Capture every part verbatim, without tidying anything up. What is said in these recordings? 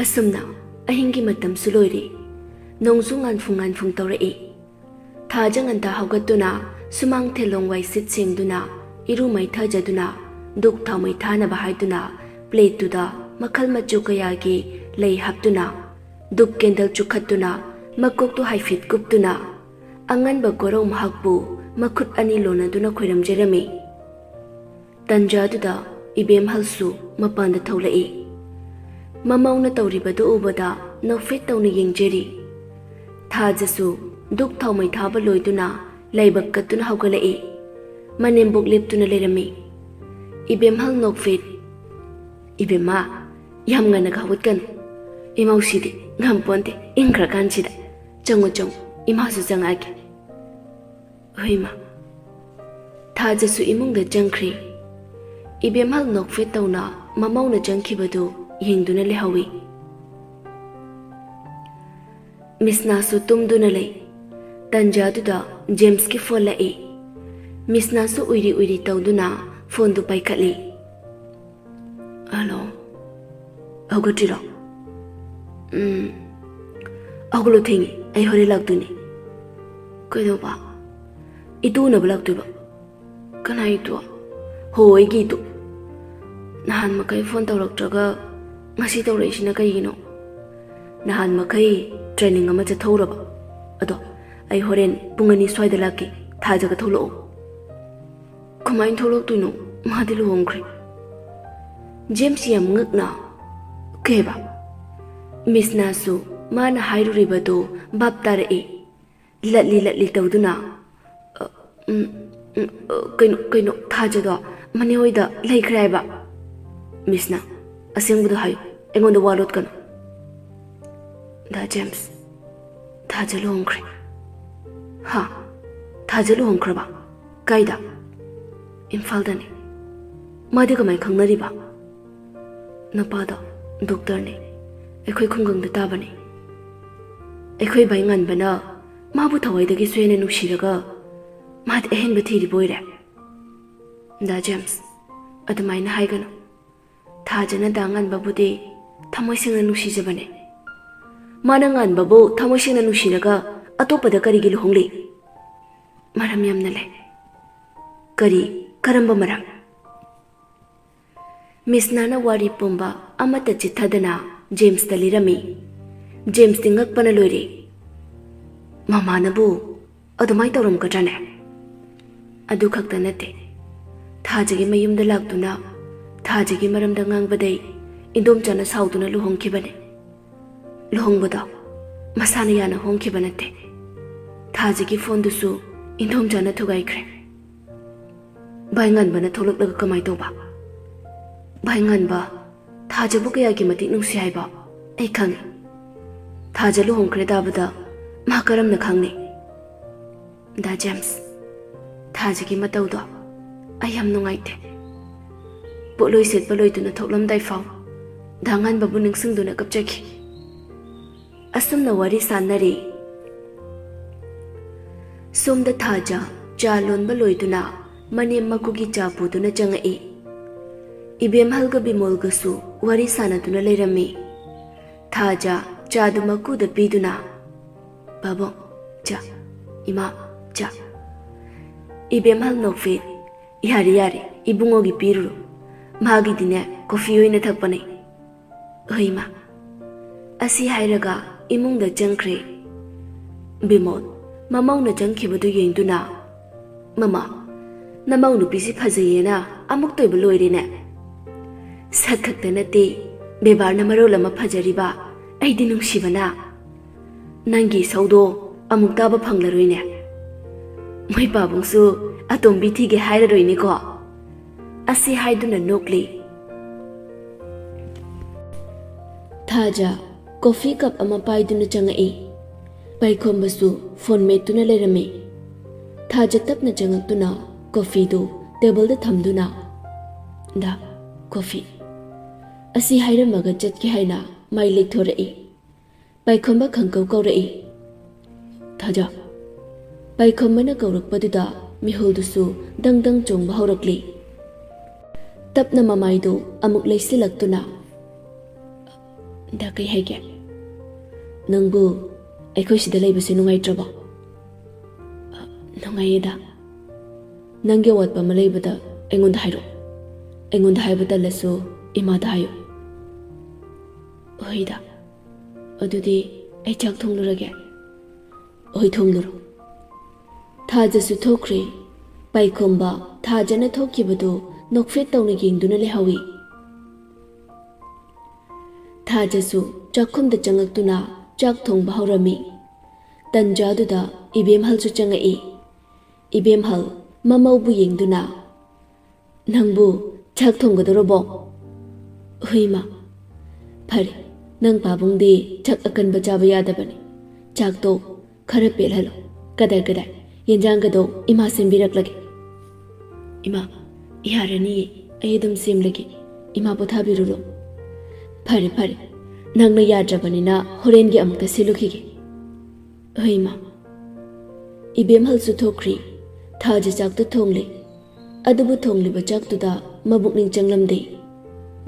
ꯑꯁꯨꯝꯅ ꯑꯍꯤꯡꯒꯤ ꯃꯇꯝꯁꯨ ꯂꯣꯏꯔꯦ꯫ ꯅꯣꯡꯁꯨ ꯉꯥꯟꯐꯨꯡ ꯉꯥꯟꯐꯨꯡ ꯇꯧꯔꯛꯏ꯫ ꯊꯥꯖ ꯉꯟꯇꯥ ꯍꯧꯒꯠꯇꯨꯅ ꯁꯨꯃꯥꯡ ꯊꯦꯂꯣꯡ ꯋꯥꯏꯁꯤꯠ ꯁꯦꯡꯗꯨꯅ ꯏꯔꯨ ꯃꯩꯊꯖꯗꯨꯅ ꯗꯨꯛ ꯊꯥꯎꯃꯩ ꯊꯥꯅꯕ ꯍꯥꯏꯗꯨꯅ ꯄ꯭ꯂꯦꯠꯇꯨꯗ ꯃꯈꯜ ꯃꯆꯨ ꯀꯌꯥꯒꯤ ꯂꯩ ꯍꯥꯞꯇꯨꯅ ꯗꯨꯛ ꯀꯦꯟꯗꯜ ꯆꯨꯈꯠꯇꯨꯅ ꯃꯀꯣꯛꯇꯨ ꯍꯥꯏꯐꯦꯠ ꯀꯨꯞꯇꯨꯅ ꯑꯉꯟꯕ ꯒꯣꯔꯧ ꯃꯍꯥꯛꯄꯨ ꯃꯈꯨꯠ ꯑꯅꯤ ꯂꯣꯟꯅꯗꯨꯅ ꯈꯣꯏꯔꯝꯖꯔꯝꯃꯤ꯫ ꯇꯟꯖꯥꯗꯨꯗ ꯏꯕꯦꯝꯍꯜꯁꯨ ꯃꯄꯥꯟꯗ ꯊꯣꯛꯂꯛꯏ꯫ ꯃꯃꯧꯅ ꯇꯧꯔꯤꯕꯗꯨ ꯎꯕꯗ ꯅꯣꯛꯐꯦꯠ ꯇꯧꯅ ꯌꯦꯡꯖꯔꯤ꯫ ꯊꯥꯖꯁꯨ ꯗꯨꯛ ꯊꯥꯎꯃꯩ ꯊꯥꯕ ꯂꯣꯏꯗꯨꯅ ꯂꯥꯏꯕꯛ ꯀꯠꯇꯨꯅ ꯍꯧꯒꯠꯂꯛꯏ꯫ ꯃꯅꯦꯝꯕꯣꯛ ꯂꯦꯞꯇꯨꯅ ꯂꯩꯔꯝꯃꯤ꯫ ꯏꯕꯦꯝꯍꯜ ꯅꯣꯛꯐꯦꯠ, "ꯏꯕꯦꯝꯃ, ꯌꯥꯝ ꯉꯟꯅꯒ ꯍꯧꯒꯠꯀꯅꯨ꯫ ꯏꯃꯧꯁꯤꯗꯤ ꯉꯝꯄꯣꯟꯇꯦ, ꯏꯪꯈ꯭ꯔꯀꯥꯟꯁꯤꯗ꯫ ꯆꯪꯉꯨ, ꯆꯪꯉꯨ, ꯏꯃꯥꯁꯨ ꯆꯪꯉꯛꯑꯒꯦ꯫" "ꯍꯣꯏ, ꯏꯃꯥ꯫" ꯊꯥꯖꯁꯨ ꯏꯃꯨꯡꯗ ꯆꯪꯈ꯭ꯔꯦ꯫ ꯏꯕꯦꯝꯍꯜ ꯅꯣꯛꯐꯦꯠ ꯇꯧꯅ ꯃꯃꯧꯅ ꯆꯪꯈꯤꯕꯗꯨ ꯌꯦꯡꯗꯨꯅ ꯂꯩꯍꯧꯏ꯫ ꯃꯤꯁꯅꯥꯁꯨ ꯇꯨꯝꯗꯨꯅ ꯂꯩ꯫ ꯇꯟꯖꯥꯗꯨꯗ ꯖꯦꯝꯁꯀꯤ ꯐꯣꯟ ꯂꯥꯛꯏ꯫ ꯃꯤꯁꯅꯥꯁꯨ ꯎꯏꯔꯤ ꯎꯏꯔꯤ ꯇꯧꯗꯨꯅ ꯐꯣꯟꯗꯨ ꯄꯥꯏꯈꯠꯂꯤ꯫ "ꯍꯜꯂꯣ, ꯍꯧꯒꯠꯇ꯭ꯔꯤꯔꯣ?" "ꯎꯝ, ꯍꯧꯒꯠꯂꯣ, ꯊꯦꯡꯉꯤ, ꯑꯩ ꯍꯣꯔꯦꯟ ꯂꯥꯛꯇꯣꯏꯅꯦ꯫" "ꯀꯩꯗꯧꯕ?" "ꯏꯇꯨ ꯎꯅꯕ ꯂꯥꯛꯇꯣꯏꯕ꯫" "ꯀꯅꯥ ꯏꯇꯨ?" "ꯍꯣ, ꯑꯩꯒꯤ ꯏꯇꯨ꯫ ꯅꯍꯥꯟ ꯃꯈꯩ ꯐꯣꯟ ꯇꯧꯔꯛꯇ꯭ꯔꯒ ꯉꯁꯤ ꯇꯧꯔꯛꯏꯁꯤꯅ ꯀꯩꯒꯤꯅꯣ?" "ꯅꯍꯥꯟ ꯃꯈꯩ ꯇ꯭ꯔꯦꯅꯤꯡ ꯑꯃ ꯆꯠꯊꯣꯛꯎꯔꯕ꯫ ꯑꯗꯣ ꯑꯩ ꯍꯣꯔꯦꯟ ꯄꯨꯡ ꯑꯅꯤ ꯁ꯭ꯋꯥꯏꯗ ꯂꯥꯛꯀꯦ, ꯊꯥꯖꯒ ꯊꯣꯛꯂꯛꯑꯣ꯫" "ꯀꯃꯥꯏꯅ ꯊꯣꯛꯂꯛꯇꯣꯏꯅꯣ? ꯃꯥꯗꯤ ꯂꯨꯍꯣꯡꯈ꯭ꯔꯦ꯫" ꯖꯦꯝꯁ ꯌꯥꯝ ꯉꯛꯅ, "ꯀꯩꯕ?" ꯃꯤꯁꯅꯥꯁꯨ ꯃꯥꯅ ꯍꯥꯏꯔꯨꯔꯤꯕꯗꯨ ꯚꯥꯞ ꯇꯥꯔꯛꯏ꯫ ꯂꯠꯂꯤ ꯂꯠꯂꯤ ꯇꯧꯗꯨꯅ, "ꯑ, ꯎꯝ, ꯎꯝ, ꯑ, ꯀꯩꯅꯣ, ꯀꯩꯅꯣ, ꯊꯥꯖꯗꯣ ꯃꯅꯦ ꯍꯣꯏꯗ ꯂꯩꯈ꯭ꯔꯦ ꯍꯥꯏꯕ?" ꯃꯤꯁꯅ, "ꯑꯁꯦꯡꯕꯗꯣ ꯍꯥꯏꯌꯨ, ꯑꯩꯉꯣꯟꯗ ꯋꯥ ꯂꯣꯠꯀꯅꯨ꯫" "ꯗꯥ ꯖꯦꯝꯁ, ꯊꯥꯖ ꯂꯨꯍꯣꯡꯈ꯭ꯔꯦ꯫" "ꯍꯥ? ꯊꯥꯖ ꯂꯨꯍꯣꯡꯈ꯭ꯔꯕ? ꯀꯥꯏꯗ?" "ꯏꯝꯐꯥꯜꯗꯅꯤ꯫" "ꯃꯥꯗꯤ ꯀꯃꯥꯏꯅ ꯈꯪꯅꯔꯤꯕ?" "ꯅꯨꯄꯥꯗꯣ ꯗꯣꯛꯇꯔꯅꯤ, ꯑꯩꯈꯣꯏ ꯈꯨꯡꯒꯪꯗ ꯇꯥꯕꯅꯤ꯫ ꯑꯩꯈꯣꯏ ꯚꯥꯏ ꯉꯟꯕꯅ ꯃꯥꯕꯨ ꯊꯋꯥꯏꯗꯒꯤꯁꯨ ꯍꯦꯟꯅ ꯅꯨꯡꯁꯤꯔꯒ ꯃꯥꯗꯤ ꯑꯍꯦꯟꯕ ꯊꯤꯔꯤꯕ ꯑꯣꯏꯔꯦ꯫" "ꯗꯥ ꯖꯦꯝꯁ, ꯑꯗꯨꯃꯥꯏꯅ ꯍꯥꯏꯒꯅꯨ꯫ ꯊꯥꯖꯅ ꯗꯥ ꯉꯟꯕꯕꯨꯗꯤ ꯊꯃꯣꯏ ꯁꯦꯡꯅ ꯅꯨꯡꯁꯤꯖꯕꯅꯦ꯫ ꯃꯥꯅ ꯉꯥꯟꯕꯕꯨ ꯊꯃꯣꯏ ꯁꯦꯡꯅ ꯅꯨꯡꯁꯤꯔꯒ ꯑꯇꯣꯞꯄꯗ ꯀꯔꯤꯒꯤ ꯂꯨꯍꯣꯡꯂꯤ? ꯃꯔꯝ ꯌꯥꯝꯅ ꯂꯩ꯫ ꯀꯔꯤ? ꯀꯔꯝꯕ ꯃꯔꯝ? ꯃꯤꯁꯅꯥꯅ ꯋꯥꯔꯤ ꯄꯨꯝꯕ ꯑꯃꯠꯇ ꯆꯤꯠꯊꯗꯅ ꯖꯦꯝꯁꯇ ꯂꯤꯔꯝꯃꯤ꯫ ꯖꯦꯝꯁꯇꯤ ꯉꯛꯄꯅ ꯂꯣꯏꯔꯦ꯫ ꯃꯃꯥꯅꯕꯨ ꯑꯗꯨꯃꯥꯏ ꯇꯧꯔꯝꯒꯗ꯭ꯔꯅꯦ? ꯑꯗꯨ ꯈꯛꯇ ꯅꯠꯇꯦ, ꯊꯥꯖꯒꯤ ꯃꯌꯨꯝꯗ ꯂꯥꯛꯇꯨꯅ ꯊꯥꯖꯒꯤ ꯃꯔꯝꯗ ꯉꯥꯡꯕꯗꯩ ꯏꯟꯗꯣꯝꯆꯥꯅ ꯁꯥꯎꯗꯨꯅ ꯂꯨꯍꯣꯡꯈꯤꯕꯅꯦ꯫ ꯂꯨꯍꯣꯡꯕꯗꯣ ꯃꯁꯥꯅ ꯌꯥꯅ ꯍꯣꯡꯈꯤꯕ ꯅꯠꯇꯦ꯫ ꯊꯥꯖꯒꯤ ꯐꯣꯟꯗꯨꯁꯨ ꯏꯟꯗꯣꯝꯆꯥꯅ ꯊꯨꯒꯥꯏꯈ꯭ꯔꯦ꯫ ꯚꯥꯏ ꯉꯥꯟꯕꯅ ꯊꯣꯛꯂꯛꯂꯒ ꯀꯃꯥꯏ ꯇꯧꯕ? ꯚꯥꯏ ꯉꯥꯟꯕ ꯊꯥꯖꯕꯨ ꯀꯌꯥꯒꯤ ꯃꯇꯤꯛ ꯅꯨꯡꯁꯤ ꯍꯥꯏꯕ ꯑꯩ ꯈꯪꯉꯤ꯫ ꯊꯥꯖ ꯂꯨꯍꯣꯡꯈ꯭ꯔꯦ ꯇꯥꯕꯗ ꯃꯥ ꯀꯔꯝꯅ ꯈꯪꯅꯤ? ꯗꯥ ꯖꯦꯝꯁ, ꯊꯥꯖꯒꯤ ꯃꯇꯧꯗꯣ ꯑꯩ ꯌꯥꯝ ꯅꯨꯡꯉꯥꯏꯇꯦ꯫ ꯄꯣꯠꯂꯣꯏ ꯁꯦꯠꯄ ꯂꯣꯏꯗꯨꯅ ꯊꯣꯛꯂꯝꯗꯥꯏ ꯐꯥꯎ ꯗꯥ ꯉꯥꯟꯕꯕꯨ ꯅꯤꯡꯁꯤꯡꯗꯨꯅ ꯀꯞꯆꯈꯤ꯫ ꯑꯁꯨꯝꯅ ꯋꯥꯔꯤ ꯁꯥꯟꯅꯔꯤ꯫ ꯁꯣꯝꯗ ꯊꯥꯖ ꯆꯥ ꯂꯣꯟꯕ ꯂꯣꯏꯗꯨꯅ ꯃꯅꯦꯝ ꯃꯀꯨꯒꯤ ꯆꯥ ꯄꯨꯗꯨꯅ ꯆꯪꯉꯛꯏ꯫ ꯏꯕꯦꯝꯍꯜꯒ ꯕꯤꯃꯣꯜꯒꯁꯨ ꯋꯥꯔꯤ ꯁꯥꯟꯅꯗꯨꯅ ꯂꯩꯔꯝꯃꯤ꯫ ꯊꯥꯖ ꯆꯥꯗꯨ ꯃꯀꯨꯗ ꯄꯤꯗꯨꯅ, "ꯄꯥꯕꯨꯡ, ꯆꯥ꯫ ꯏꯃꯥ, ꯆꯥ꯫" ꯏꯕꯦꯝꯍꯜ ꯅꯣꯛꯐꯦꯠ, "ꯌꯥꯔꯦ, ꯌꯥꯔꯦ, ꯏꯕꯨꯡꯉꯣꯒꯤ ꯄꯤꯔꯨꯔꯣ꯫ ꯃꯥꯒꯤꯗꯤꯅꯦ, ꯀꯣꯐꯤ ꯑꯣꯏꯅ ꯊꯛꯄꯅꯦ꯫" "ꯍꯣꯏ, ꯏꯃꯥ꯫" ꯑꯁꯤ ꯍꯥꯏꯔꯒ ꯏꯃꯨꯡꯗ ꯆꯪꯈ꯭ꯔꯦ꯫ ꯕꯤꯃꯣꯜ ꯃꯃꯧꯅ ꯆꯪꯈꯤꯕꯗꯨ ꯌꯦꯡꯗꯨꯅ, "ꯃꯃꯥ, ꯅꯃꯧ ꯅꯨꯄꯤꯁꯤ ꯐꯖꯩꯌꯦꯅ ꯑꯃꯨꯛꯇ ꯑꯣꯏꯕ ꯂꯣꯏꯔꯦꯅꯦ꯫ ꯁꯛ ꯈꯛꯇ ꯅꯠꯇꯦ, ꯕꯦꯕꯥꯔꯅ ꯃꯔꯣꯜ ꯑꯃ ꯐꯖꯔꯤꯕ, ꯑꯩꯗꯤ ꯅꯨꯡꯁꯤꯕꯅ꯫ ꯅꯪꯒꯤ ꯏꯁꯧꯗꯣ ꯑꯃꯨꯛ ꯇꯥꯕ ꯐꯪꯂꯔꯣꯏꯅꯦ꯫ ꯃꯣꯏ ꯄꯥꯕꯨꯡꯁꯨ ꯑꯇꯣꯝꯕꯤ ꯊꯤꯒꯦ ꯍꯥꯏꯔꯔꯣꯏꯅꯦꯀꯣ?" ꯑꯁꯤ ꯍꯥꯏꯗꯨꯅ ꯅꯣꯛꯂꯤ꯫ ꯊꯥꯖ ꯀꯣꯐꯤ ꯀꯞ ꯑꯃ ꯄꯥꯏꯗꯨꯅ ꯆꯪꯉꯛꯏ꯫ ꯄꯥꯏꯈꯣꯝꯕꯁꯨ ꯐꯣꯟ ꯃꯦꯠꯇꯨꯅ ꯂꯩꯔꯝꯃꯤ꯫ ꯊꯥꯖ ꯇꯞꯅ ꯆꯪꯉꯛꯇꯨꯅ ꯀꯣꯐꯤꯗꯨ ꯇꯦꯕꯜꯗ ꯊꯝꯗꯨꯅ, "ꯗꯥ, ꯀꯣꯐꯤ꯫" ꯑꯁꯤ ꯍꯥꯏꯔꯝꯃꯒ ꯆꯠꯀꯦ ꯍꯥꯏꯅ ꯃꯥꯏ ꯂꯩꯊꯣꯔꯛꯏ꯫ ꯄꯥꯏꯈꯣꯝꯕ ꯈꯪꯀꯧ ꯀꯧꯔꯛꯏ꯫ "ꯊꯥꯖ꯫" ꯄꯥꯏꯈꯣꯝꯕꯅ ꯀꯧꯔꯛꯄꯗꯨꯗ ꯃꯤꯍꯨꯜꯗꯨꯁꯨ ꯗꯪ ꯗꯪ ꯆꯣꯡꯕ ꯍꯧꯔꯛꯂꯤ꯫ ꯇꯞꯅ ꯃꯃꯥꯏꯗꯨ ꯑꯃꯨꯛ ꯂꯩꯁꯤꯜꯂꯛꯇꯨꯅ, ꯗ ꯀꯩ ꯍꯥꯏꯒꯦ? ꯅꯪꯕꯨ ꯑꯩꯈꯣꯏ ꯁꯤꯗ ꯂꯩꯕꯁꯦ ꯅꯨꯡꯉꯥꯏꯇ꯭ꯔꯕꯣ? "ꯅꯨꯡꯉꯥꯏꯌꯦꯗ꯫ ꯅꯪꯒꯤ ꯑꯋꯥꯠꯄ ꯑꯃ ꯂꯩꯕꯗ ꯑꯩꯉꯣꯟꯗ ꯍꯥꯏꯔꯛꯑꯣ꯫ ꯑꯩꯉꯣꯟꯗ ꯍꯥꯏꯕ ꯇꯜꯂꯁꯨ ꯏꯃꯥꯗ ꯍꯥꯏꯌꯨ꯫" "ꯍꯣꯏꯗ꯫ ꯑꯗꯨꯗꯤ ꯑꯩ ꯆꯥꯛ ꯊꯣꯡꯂꯨꯔꯒꯦ꯫" "ꯍꯣꯏ, ꯊꯣꯡꯂꯨꯔꯣ꯫" ꯊꯥꯖꯁꯨ ꯊꯣꯛꯈ꯭ꯔꯦ꯫ ꯄꯥꯏꯈꯣꯝꯕ ꯊꯥꯖꯅ ꯊꯣꯛꯈꯤꯕꯗꯨ ꯅꯣꯛꯐꯦꯠ ꯇꯧꯅ ꯌꯦꯡꯗꯨꯅ ꯂꯩꯍꯧꯏ꯫ ꯊꯥꯖꯁꯨ ꯆꯥꯛꯈꯨꯝꯗ ꯆꯪꯉꯛꯇꯨꯅ ꯆꯥꯛ ꯊꯣꯡꯕ ꯍꯧꯔꯝꯃꯤ꯫ ꯇꯟꯖꯥꯗꯨꯗ ꯏꯕꯦꯝꯍꯜꯁꯨ ꯆꯪꯉꯛꯏ꯫ ꯏꯕꯦꯝꯍꯜ ꯃꯃꯧꯕꯨ ꯌꯦꯡꯗꯨꯅ, "ꯅꯪꯕꯨ ꯆꯥꯛ ꯊꯣꯡꯒꯗꯧꯔꯕꯣ?" "ꯍꯣꯏ, ꯏꯃꯥ꯫" "ꯐꯔꯦ, ꯅꯪ ꯄꯥꯕꯨꯡꯗꯤ ꯆꯥꯛ ꯑꯀꯟꯕ ꯆꯥꯕ ꯌꯥꯗꯕꯅꯤ꯫ ꯆꯥꯛꯇꯣ ꯈꯔ ꯄꯦꯠꯍꯜꯂꯣ꯫ ꯀꯗꯥꯏ ꯀꯗꯥꯏ, ꯌꯦꯟꯖꯥꯡꯒꯗꯣ ꯏꯃꯥ ꯁꯦꯝꯕꯤꯔꯛꯂꯒꯦ꯫" "ꯏꯃꯥ, ꯌꯥꯔꯅꯤꯌꯦ, ꯑꯩ ꯑꯗꯨꯝ ꯁꯦꯝꯂꯒꯦ꯫ ꯏꯃꯥ ꯄꯣꯊꯥꯕꯤꯔꯨꯔꯣ꯫" "ꯐꯔꯦ, ꯐꯔꯦ, ꯅꯪꯅ ꯌꯥꯗ꯭ꯔꯕꯅꯤꯅ ꯍꯣꯔꯦꯟꯒꯤ ꯑꯃꯨꯛꯇ ꯁꯤꯜꯂꯨꯈꯤꯒꯦ꯫" "ꯍꯣꯏ, ꯏꯃꯥ꯫" ꯏꯕꯦꯝꯍꯜꯁꯨ ꯊꯣꯛꯈ꯭ꯔꯤ꯫ ꯊꯥꯖ ꯆꯥꯛꯇꯨ ꯊꯣꯡꯂꯦ꯫ ꯑꯗꯨꯕꯨ ꯊꯣꯡꯂꯤꯕ ꯆꯥꯛꯇꯨꯗ ꯃꯕꯨꯛꯅꯤꯡ ꯆꯪꯂꯝꯗꯦ꯫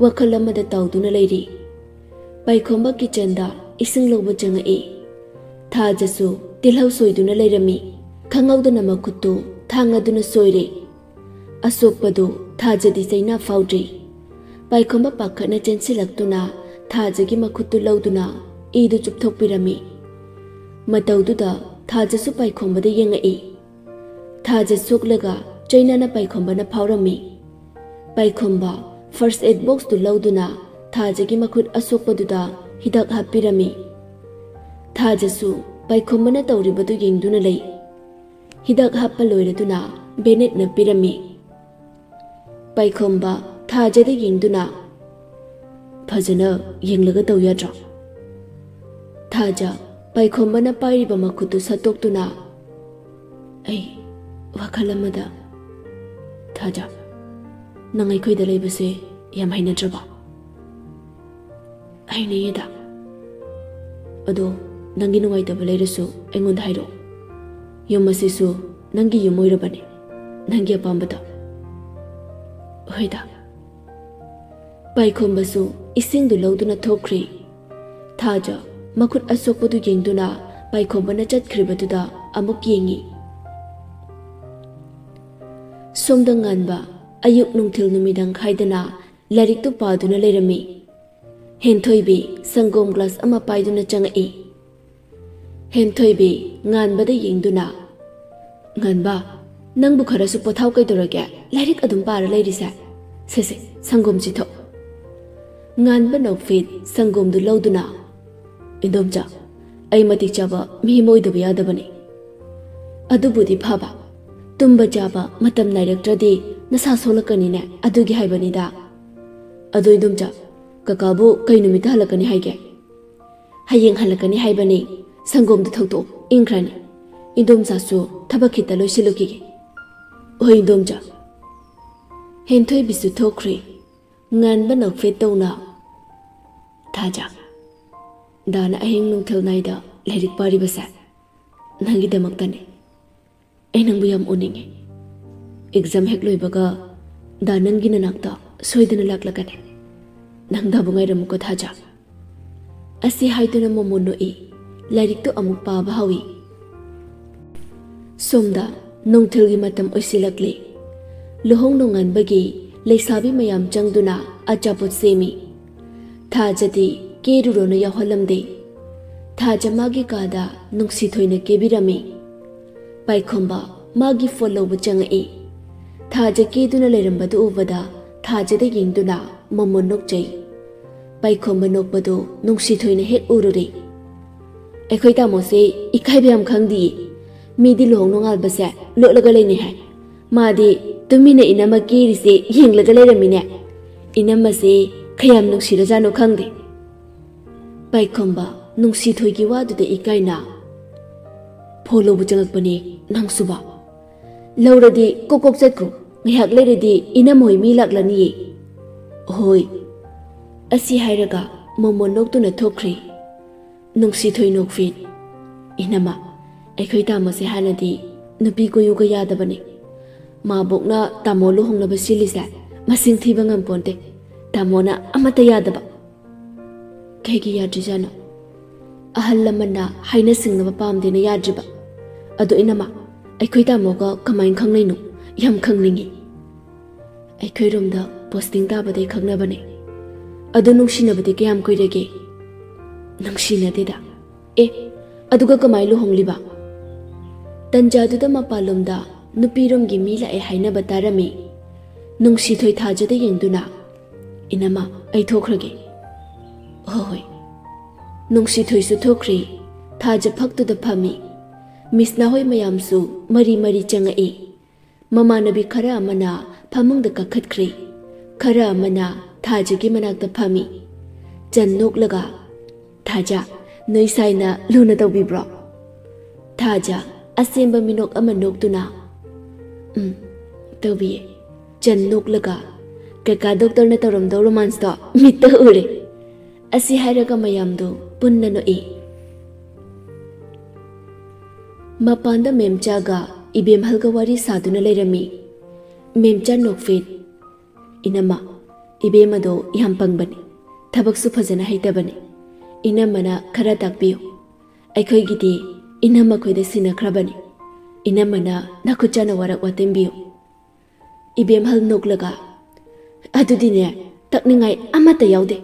ꯋꯥꯈꯜ ꯑꯃꯗ ꯇꯥꯎꯗꯨꯅ ꯂꯩꯔꯤ꯫ ꯄꯥꯏꯈꯣꯝꯕ ꯀꯤꯆꯟꯗ ꯏꯁꯤꯡ ꯂꯧꯕ ꯆꯪꯉꯛꯏ꯫ ꯊꯥꯖꯁꯨ ꯇꯤꯜꯍꯧ ꯁꯣꯏꯗꯨꯅ ꯂꯩꯔꯝꯃꯤ꯫ ꯈꯪꯍꯧꯗꯅ ꯃꯈꯨꯠꯇꯨ ꯊꯥꯡ ꯑꯗꯨꯅ ꯁꯣꯏꯔꯦ꯫ ꯑꯁꯣꯛꯄꯗꯨ ꯊꯥꯖꯗꯤ ꯆꯩꯅꯥ ꯐꯥꯎꯗ꯭ꯔꯤ꯫ ꯄꯥꯏꯈꯣꯝꯕ ꯄꯥꯈꯠꯅ ꯆꯦꯟꯁꯤꯜꯂꯛꯇꯨꯅ ꯊꯥꯖꯒꯤ ꯃꯈꯨꯠꯇꯨ ꯂꯧꯗꯨꯅ ꯏꯗꯨ ꯆꯨꯞꯊꯣꯛꯄꯤꯔꯝꯃꯤ꯫ ꯃꯇꯧꯗꯨꯗ ꯊꯥꯖꯁꯨ ꯄꯥꯏꯈꯣꯝꯕꯗ ꯌꯦꯡꯉꯛꯏ꯫ ꯊꯥꯖ ꯁꯣꯛꯂꯒ ꯆꯩꯅꯥꯅ ꯄꯥꯏꯈꯣꯝꯕꯅ ꯐꯥꯎꯔꯝꯃꯤ꯫ ꯄꯥꯏꯈꯣꯝꯕ first aid boxꯇꯨ ꯂꯧꯗꯨꯅ ꯊꯥꯖꯒꯤ ꯃꯈꯨꯠ ꯑꯁꯣꯛꯄꯗꯨꯗ ꯍꯤꯗꯥꯛ ꯍꯥꯞꯄꯤꯔꯝꯃꯤ꯫ ꯊꯥꯖꯁꯨ ꯄꯥꯏꯈꯣꯝꯕꯅ ꯇꯧꯔꯤꯕꯗꯨ ꯌꯦꯡꯗꯨꯅ ꯂꯩ꯫ ꯍꯤꯗꯥꯛ ꯍꯥꯞꯄ ꯂꯣꯏꯔꯗꯨꯅ bandage ꯅꯞꯄꯤꯔꯝꯃꯤ꯫ ꯄꯥꯏꯈꯣꯝꯕ ꯊꯥꯖꯗ ꯌꯦꯡꯗꯨꯅ, "ꯐꯖꯅ ꯌꯦꯡꯂꯒ ꯇꯧ ꯌꯥꯗ꯭ꯔꯣ?" ꯊꯥꯖ ꯄꯥꯏꯈꯣꯝꯕꯅ ꯄꯥꯏꯔꯤꯕ ꯃꯈꯨꯠꯇꯨ ꯁꯠꯇꯣꯛꯇꯨꯅ, "ꯑꯩ ꯋꯥꯈꯜ ꯑꯃꯗ꯫ ꯊꯥꯖ, ꯅꯪ ꯑꯩꯈꯣꯏꯗ ꯂꯩꯕꯁꯦ ꯌꯥꯝ ꯍꯩꯅꯗ꯭ꯔꯕ?" "ꯍꯩꯅꯩꯌꯦꯗ꯫ ꯑꯗꯣ ꯅꯪꯒꯤ ꯅꯨꯡꯉꯥꯏꯇꯕ ꯂꯩꯔꯁꯨ ꯑꯩꯉꯣꯟꯗ ꯍꯥꯏꯔꯛꯑꯣ꯫ ꯌꯨꯝ ꯑꯁꯤꯁꯨ ꯅꯪꯒꯤ ꯌꯨꯝ ꯑꯣꯏꯔꯕꯅꯤ, ꯅꯪꯒꯤ ꯑꯄꯥꯝꯕꯗꯣ꯫" "ꯍꯣꯏꯗ꯫" ꯄꯥꯏꯈꯣꯝꯕꯁꯨ ꯏꯁꯤꯡꯗꯨ ꯂꯧꯗꯨꯅ ꯊꯣꯛꯈ꯭ꯔꯦ꯫ ꯊꯥꯖ ꯃꯈꯨꯠ ꯑꯁꯣꯛꯄꯗꯨ ꯌꯦꯡꯗꯨꯅ ꯄꯥꯏꯈꯣꯝꯕꯅ ꯆꯠꯈ꯭ꯔꯤꯕꯗꯨꯗ ꯑꯃꯨꯛ ꯌꯦꯡꯏ꯫ ꯁꯣꯝꯗ ꯉꯥꯟꯕ ꯑꯌꯨꯛ ꯅꯨꯡꯊꯤꯜ ꯅꯨꯃꯤꯗꯥꯡ ꯈꯥꯏꯗꯅ ꯂꯥꯏꯔꯤꯛꯇꯨ ꯄꯥꯗꯨꯅ ꯂꯩꯔꯝꯃꯤ꯫ ꯍꯦꯟꯊꯣꯏꯕꯤ ꯁꯪꯒꯣꯝ ꯒ꯭ꯂꯥꯁ ꯑꯃ ꯄꯥꯏꯗꯨꯅ ꯆꯪꯉꯛꯏ꯫ ꯍꯦꯟꯊꯣꯏꯕꯤ ꯉꯥꯟꯕꯗ ꯌꯦꯡꯗꯨꯅ, "ꯉꯥꯟꯕ, ꯅꯪꯕꯨ ꯈꯔꯁꯨ ꯄꯣꯊꯥꯎ ꯀꯩꯗꯧꯔꯒꯦ? ꯂꯥꯏꯔꯤꯛ ꯑꯗꯨꯝ ꯄꯥꯔ ꯂꯩꯔꯤꯁꯦ꯫ ꯁꯦ ꯁꯦ, ꯁꯪꯒꯣꯝ ꯆꯤꯊꯣꯛ꯫" ꯉꯥꯟꯕ ꯅꯣꯛꯐꯦꯠ ꯁꯪꯒꯣꯝꯗꯨ ꯂꯧꯗꯨꯅ, "ꯏꯟꯗꯣꯝꯆꯥ, ꯑꯩ ꯃꯇꯤꯛ ꯆꯥꯕ ꯃꯤ ꯑꯃ ꯑꯣꯏꯗꯕ ꯌꯥꯗꯕꯅꯤ꯫ ꯑꯗꯨꯕꯨꯗꯤ ꯐꯕ, ꯇꯨꯝꯕ ꯆꯥꯕ ꯃꯇꯝ ꯅꯥꯏꯔꯛꯇ꯭ꯔꯗꯤ ꯅꯁꯥ ꯁꯣꯛꯂꯛꯀꯅꯤꯅꯦ, ꯑꯗꯨꯒꯤ ꯍꯥꯏꯕꯅꯤꯗ꯫ ꯑꯗꯣ ꯏꯟꯗꯣꯝꯆꯥ, ꯀꯀꯥꯕꯨ ꯀꯩ ꯅꯨꯃꯤꯠꯇ ꯍꯜꯂꯛꯀꯅꯤ ꯍꯥꯏꯒꯦ?" "ꯍꯌꯦꯡ ꯍꯜꯂꯛꯀꯅꯤ ꯍꯥꯏꯕꯅꯤ꯫ ꯁꯪꯒꯣꯝꯗꯨ ꯊꯛꯇꯣꯛꯑꯣ, ꯏꯪꯈ꯭ꯔꯅꯤ꯫ ꯏꯟꯗꯣꯝꯆꯥꯁꯨ ꯊꯕꯛ ꯈꯤꯇ ꯂꯣꯏꯁꯤꯜꯂꯨꯈꯤꯒꯦ꯫" "ꯍꯣꯏ, ꯏꯟꯗꯣꯝꯆꯥ꯫" ꯍꯦꯟꯊꯣꯏꯕꯤꯁꯨ ꯊꯣꯛꯈ꯭ꯔꯦ꯫ ꯉꯥꯟꯕ ꯅꯣꯛꯐꯦꯠ ꯇꯧꯅ, "ꯊꯥꯖ, ꯗꯥꯅ ꯑꯍꯤꯡ ꯅꯨꯡꯊꯤꯜ ꯅꯥꯏꯗ ꯂꯥꯏꯔꯤꯛ ꯄꯥꯔꯤꯕꯁꯦ ꯅꯪꯒꯤꯗꯃꯛꯇꯅꯤ꯫ ꯑꯩ ꯅꯪꯕꯨ ꯌꯥꯝ ꯎꯅꯤꯡꯉꯤ꯫ ꯑꯦꯛꯖꯥꯝ ꯍꯦꯛ ꯂꯣꯏꯕꯒ ꯗꯥ ꯅꯪꯒꯤ ꯅꯅꯥꯛꯇ ꯁꯣꯏꯗꯅ ꯂꯥꯛꯂꯒꯅꯤ꯫ ꯅꯪ ꯗꯥꯕꯨ ꯉꯥꯏꯔꯝꯃꯨꯀꯣ, ꯊꯥꯖ꯫" ꯑꯁꯤ ꯍꯥꯏꯗꯨꯅ ꯃꯣꯃꯣ ꯅꯣꯛꯏ꯫ ꯂꯥꯏꯔꯤꯛꯇꯨ ꯑꯃꯨꯛ ꯄꯥꯕ ꯍꯧꯏ꯫ ꯁꯣꯝꯗ ꯅꯨꯡꯊꯤꯜꯒꯤ ꯃꯇꯝ ꯑꯣꯏꯁꯤꯜꯂꯛꯂꯤ꯫ ꯂꯨꯍꯣꯡ ꯅꯣꯡꯉꯥꯟꯕꯒꯤ ꯂꯩꯁꯥꯕꯤ ꯃꯌꯥꯝ ꯆꯪꯗꯨꯅ ꯑꯆꯥꯄꯣꯠ ꯁꯦꯝꯃꯤ꯫ ꯊꯥꯖꯗꯤ ꯀꯦꯔꯨꯔꯣꯅ ꯌꯥꯎꯍꯜꯂꯝꯗꯦ꯫ ꯊꯥꯖ ꯃꯥꯒꯤ ꯀꯥꯗ ꯅꯨꯡꯁꯤꯊꯣꯏꯅ ꯀꯦꯕꯤꯔꯝꯃꯤ꯫ ꯄꯥꯏꯈꯣꯝꯕ ꯃꯥꯒꯤ ꯐꯣꯟ ꯂꯧꯕ ꯆꯪꯉꯛꯏ꯫ ꯊꯥꯖ ꯀꯦꯗꯨꯅ ꯂꯩꯔꯝꯕꯗꯨ ꯎꯕꯗ ꯊꯥꯖꯗ ꯌꯦꯡꯗꯨꯅ ꯃꯃꯣꯟ ꯅꯣꯛꯆꯩ꯫ ꯄꯥꯏꯈꯣꯝꯕ ꯅꯣꯛꯄꯗꯨ ꯅꯨꯡꯁꯤꯊꯣꯏꯅ ꯍꯦꯛ ꯎꯔꯨꯔꯦ꯫ "ꯑꯩꯈꯣꯏ ꯇꯥꯃꯣꯁꯦ ꯏꯀꯥꯏꯕ ꯌꯥꯝ ꯈꯪꯗꯤꯌꯦ꯫ ꯃꯤꯗꯤ ꯂꯨꯍꯣꯡ ꯅꯣꯡꯉꯥꯟꯕꯁꯦ ꯂꯣꯠꯂꯒ ꯂꯩꯅꯩ ꯍꯥꯏ꯫ ꯃꯥꯗꯤ ꯇꯨꯃꯤꯟꯅ ꯏꯅꯝꯃ ꯀꯦꯔꯤꯁꯦ ꯌꯦꯡꯂꯒ ꯂꯩꯔꯝꯃꯤꯅꯦ꯫ ꯏꯅꯝꯃꯁꯦ ꯀꯌꯥꯝ ꯅꯨꯡꯁꯤꯔꯖꯥꯠꯅꯣ ꯈꯪꯗꯦ꯫" ꯄꯥꯏꯈꯣꯝꯕ ꯅꯨꯡꯁꯤꯊꯣꯏꯒꯤ ꯋꯥꯗꯨꯗ ꯏꯀꯥꯏꯅ, "ꯐꯣꯟ ꯂꯧꯕ ꯆꯪꯉꯛꯄꯅꯦ ꯅꯪꯁꯨꯕ꯫ ꯂꯧꯔꯗꯤ ꯀꯣꯛ ꯀꯣꯛ ꯆꯠꯈ꯭ꯔꯣ꯫ ꯉꯥꯏꯍꯥꯛ ꯂꯩꯔꯗꯤ ꯏꯅꯝꯃ ꯍꯣꯏ ꯃꯤ ꯂꯥꯛꯂꯅꯤꯌꯦ꯫" "ꯍꯣꯏ꯫" ꯑꯁꯤ ꯍꯥꯏꯔꯒ ꯃꯣꯃꯣꯟ ꯅꯣꯛꯇꯨꯅ ꯊꯣꯛꯈ꯭ꯔꯦ꯫ ꯅꯨꯡꯁꯤꯊꯣꯏ ꯅꯣꯛꯐꯦꯠ, "ꯏꯅꯝꯃ, ꯑꯩꯈꯣꯏ ꯇꯥꯃꯣꯁꯦ ꯍꯥꯟꯅꯗꯤ ꯅꯨꯄꯤ ꯀꯣꯏꯌꯨꯒ ꯌꯥꯗꯕꯅꯦ꯫ ꯃꯥꯕꯣꯛꯅ ꯇꯥꯃꯣ ꯂꯨꯍꯣꯡꯅꯕ ꯁꯤꯜꯂꯤꯁꯦ ꯃꯁꯤꯡ ꯊꯤꯕ ꯉꯝꯄꯣꯟꯇꯦ꯫ ꯇꯥꯃꯣꯅ ꯑꯃꯠꯇ ꯌꯥꯗꯕ꯫" ꯀꯩꯒꯤ ꯌꯥꯗ꯭ꯔꯤꯖꯥꯠꯅꯣ? ꯑꯍꯜ ꯂꯃꯟꯅ ꯍꯥꯏꯅ ꯁꯤꯡꯅꯕ ꯄꯥꯝꯗꯦꯅ ꯌꯥꯗ꯭ꯔꯤꯕ? ꯑꯗꯣ ꯏꯅꯝꯃ, ꯑꯩꯈꯣꯏ ꯇꯥꯃꯣꯒ ꯀꯃꯥꯏꯅ ꯈꯪꯅꯩꯅꯣ? ꯌꯥꯝ ꯈꯪꯅꯤꯡꯉꯤ꯫ ꯑꯩꯈꯣꯏꯔꯣꯝꯗ ꯄꯣꯁꯇꯤꯡ ꯇꯥꯕꯗꯩ ꯈꯪꯅꯕꯅꯦ꯫ ꯑꯗꯣ ꯅꯨꯡꯁꯤꯅꯕꯗꯤ ꯀꯌꯥꯝ ꯀꯨꯏꯔꯒꯦ? ꯅꯨꯡꯁꯤꯅꯗꯦꯗ꯫ ꯑꯦ, ꯑꯗꯨꯒ ꯀꯃꯥꯏ ꯂꯨꯍꯣꯡꯂꯤꯕ? ꯇꯟꯖꯥꯗꯨꯗ ꯃꯄꯥꯟꯂꯣꯝꯗ ꯅꯨꯄꯤꯔꯣꯝꯒꯤ ꯃꯤ ꯂꯥꯛꯑꯦ ꯍꯥꯏꯅꯕ ꯇꯥꯔꯝꯃꯤ꯫ ꯅꯨꯡꯁꯤꯊꯣꯏ ꯊꯥꯖꯗ ꯌꯦꯡꯗꯨꯅ, "ꯏꯅꯝꯃ, ꯑꯩ ꯊꯣꯛꯈ꯭ꯔꯒꯦ꯫" "ꯍꯣꯏ, ꯍꯣꯏ꯫" ꯅꯨꯡꯁꯤꯊꯣꯏꯁꯨ ꯊꯣꯛꯈ꯭ꯔꯦ꯫ ꯊꯥꯖ ꯐꯛꯇꯨꯗ ꯐꯝꯃꯤ꯫ ꯃꯤꯁꯅꯥ ꯍꯣꯏ ꯃꯌꯥꯝꯁꯨ ꯃꯔꯤ ꯃꯔꯤ ꯆꯪꯉꯛꯏ꯫ ꯃꯃꯥꯟꯅꯕꯤ ꯈꯔ ꯑꯃꯅ ꯐꯃꯨꯡꯗ ꯀꯥꯈꯠꯈ꯭ꯔꯦ꯫ ꯈꯔ ꯑꯃꯅ ꯊꯥꯖꯒꯤ ꯃꯅꯥꯛꯇ ꯐꯝꯃꯤ꯫ ꯆꯟ ꯅꯣꯛꯂꯒ, "ꯊꯥꯖ, ꯅꯣꯏ ꯁꯥꯏꯅ ꯂꯨꯅ ꯇꯧꯕꯤꯕ꯭ꯔꯣ?" ꯊꯥꯖ ꯑꯁꯦꯡꯕ ꯃꯤꯅꯣꯛ ꯑꯃ ꯅꯣꯛꯇꯨꯅ, "ꯎꯝ, ꯇꯧꯕꯤꯌꯦ꯫" ꯆꯟ ꯅꯣꯛꯂꯒ, "ꯀꯀꯥ ꯗꯣꯛꯇꯔꯅ ꯇꯧꯔꯝꯗꯧ ꯔꯣꯃꯥꯟꯁꯇꯣ ꯃꯤꯠꯇ ꯎꯔꯦ꯫" ꯑꯁꯤ ꯍꯥꯏꯔꯒ ꯃꯌꯥꯝꯗꯨ ꯄꯨꯟꯅ ꯅꯣꯛꯏ꯫ ꯃꯄꯥꯟꯗ ꯃꯦꯝꯆꯥꯒ ꯏꯕꯦꯝꯍꯜꯒ ꯋꯥꯔꯤ ꯁꯥꯗꯨꯅ ꯂꯩꯔꯝꯃꯤ꯫ ꯃꯦꯝꯆꯥ ꯅꯣꯛꯐꯦꯠ, "ꯏꯅꯝꯃ, ꯏꯕꯦꯝꯃꯗꯣ ꯌꯥꯝ ꯄꯪꯕꯅꯤ, ꯊꯕꯛꯁꯨ ꯐꯖꯅ ꯍꯩꯇꯕꯅꯤ꯫ ꯏꯅꯝꯃꯅ ꯈꯔ ꯇꯥꯛꯄꯤꯌꯨ꯫ ꯑꯩꯈꯣꯏꯒꯤꯗꯤ ꯏꯅꯝꯃ ꯈꯣꯏꯗ ꯁꯤꯟꯅꯈ꯭ꯔꯕꯅꯤ꯫ ꯏꯅꯝꯃꯅ ꯅꯈꯨꯠ ꯆꯥꯅ ꯋꯥꯔꯛ ꯋꯥꯇꯦꯝꯕꯤꯌꯨ꯫" ꯏꯕꯦꯝꯍꯜ ꯅꯣꯛꯂꯒ, "ꯑꯗꯨꯗꯤꯅꯦ, ꯇꯛꯅꯤꯡꯉꯥꯏ ꯑꯃꯠꯇ ꯌꯥꯎꯗꯦ꯫